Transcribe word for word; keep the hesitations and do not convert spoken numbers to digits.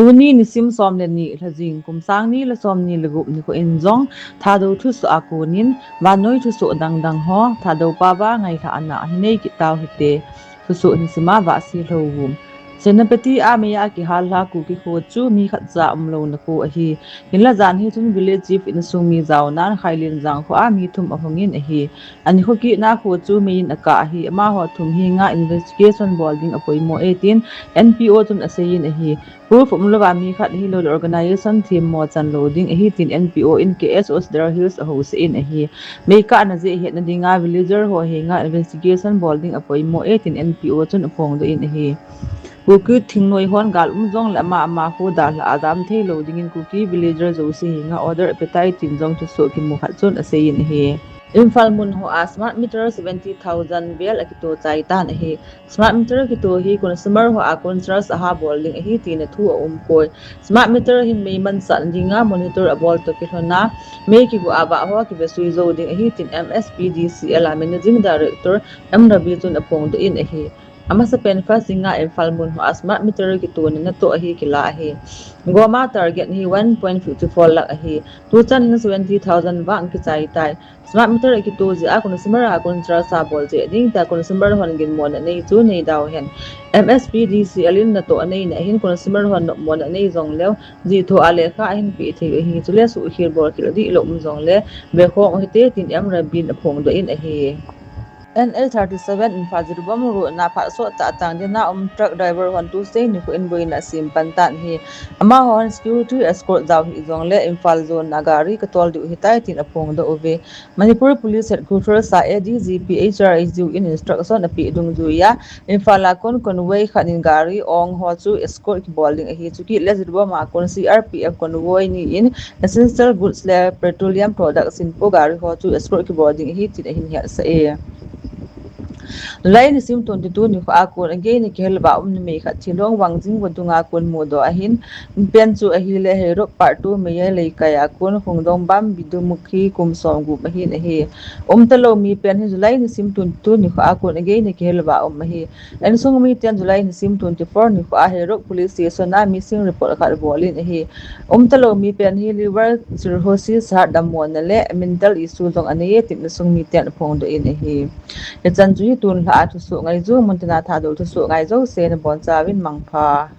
Tuni nisim som le ni, Lhajing kum sang ni le som ni le gup nikho in jong Thadou thusoh a konin vannoi thusoh dangdang ho Thadou pao a ngailhahna hinei kit tau hite. Thusoh hin sima Vahsi Lhouvum. Senapati a meiya kihal lha Kuki kho chu mi khatcha umlouna kho ahi. Hinla jan hi chun village chief insung mi jaonan Khailenjang kho a mi thum ahungin ahi. Anikho kitna kho chu meiyin akah ahi. Amaho thum henga investigation bol ding apoimo e tin N P O chun aseiyin ahi. Proof umlouva mi khat ahilouleh organization themmo chan lou ding ahi tin N P O in K S O Cedar Hills ahousah in ahi. Meikahna jeh hetna dinga villager ho henga investigation bol ding apoimo e tin N P O chun aphongdoh in ahi. Kuki thingnoi hon gal um jongle ama ama kho dalha a jam theilou dingin Kuki villager jouse henga order apetai tin jong thusoh kimu khat chun aseiyin ahi. Imphal mun hoa smart meter seventy thousand vel akito chaitan ahi. Smart meter kito hi consumer hoa kon charge aha bol ding ahi tina thu aumpoi. Smart meter hin mei mansahna dinga monitor abol toh kilhona mei kigo a vah ho kivesui jou ding ahi tin M S P D C L a Managing Director M Ravi chun aphongdoh in ahi. Amasapen first dinga Imphal mun hoa smart meter kitona natoh ahi kila ahi. Goma target hi one point fifty four lakh ahi. Tuchan hin seventy thousand vang kichaitai. Smart meter akito jeh a consumer a kon charge abol jeh ding tia consumer hon ginmona nei chu neidau hen. M S P D C L in natoh aneina hin consumer hon nopmona nei jongleu jithoa lekha ahin peh thei u ahi. Chule suhkhel bolkhel dihlou um jongle vekhom u hite tin M Ravi in aphongdoh in ahi. N H thirty seven Imphal Jiribam road na phat sottah tang dinga um truck driver hon Tuesday nikho in boina asem pantan ahi. Amahon security escort jao hih jongle Imphal jonna gari katol diu ahitai tin aphongdoh uve. Manipur Police Headquarters a A D G P H R H U in instruction apeh dungjuiya Imphal a kon convoy khat in gari ong ho chu escort kibol ding ahi. Chukit le Jiribam a kon C R P F convoy ni in essential goods le petroleum products inpo gari ho chu escort kibol ding ahi tin ahin hetsah e. July nisim twenty two nikho a kon ageina kihel uva um numei khat thilong vang jing vadunga kon mudoh ahin, pen chu ahile Heirok Part two Meiyei Leikai a kon Khungdongbam Bidumukhi kum somgup ahin ahi. Umtalou mi pen hi July nisim twenty two nikho a kon ageina kihel uva um ahi. Insung miten July nisim twenty four nikho a Heirok Police Station a missing report khat bolin ahi. Umtalou mi pen hi liver cirrhosis, heart dammona le mental issue jong anei e tin insung miten aphongdoh in ahi. Hichan chu hi tunlhah a thusoh ngaiju, muntina Thadou thusoh ngai jouse nabonchauvin mangpha.